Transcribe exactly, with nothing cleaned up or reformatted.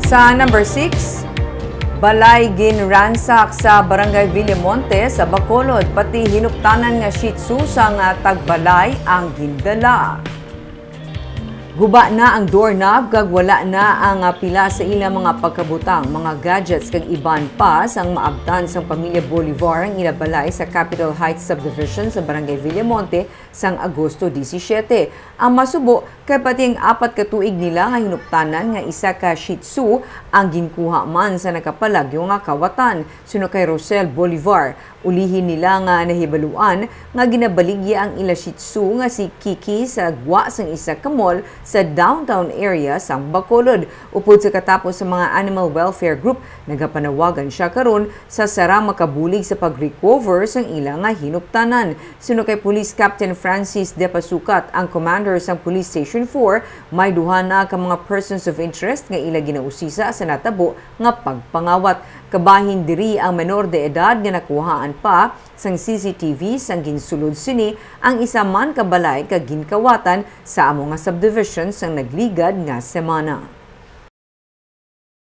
Sa number six, balay ginransak sa Barangay Villamonte sa Bacolod, pati hinuptanan nga Shih Tzu sang tagbalay ang gindala. Guba na ang doorknob kag wala na ang, ah, pila sa ilang mga pagkabutang, mga gadgets kag iban pa sang maabtan sang pamilya Bolivar ang ila balay sa Capitol Heights Subdivision sa Barangay Villamonte sang Agosto disisiete. Ang masubo kay pati ang apat ka tuig nila nga hinuptanan nga isa ka Shih Tzu ang ginkuha man sa nakapalagyo nga kawatan. Suno kay Rosel Bolivar, ulihi nila nga nahibaluan nga ginabaligya ang ila Shih Tzu nga si Kiki sa gwa sang isa ka mall sa downtown area sang Bacolod. Upod sa katapos sa mga animal welfare group, nagapanawagan siya karon sa sara makabulig sa pag-recover sang ila nga hinuptanan. Suno kay Police Captain Francis De Pasukat, ang commander sang Police Station four, may duha na ka mga persons of interest nga ila ginausisa sa natabo nga pagpangawat. Kabahin diri ang menor de edad nga nakuhaan pa sang C C T V sang ginsulod sini ang isa man ka balay kag ginkawatan sa amo nga subdivision sang nagligad nga semana.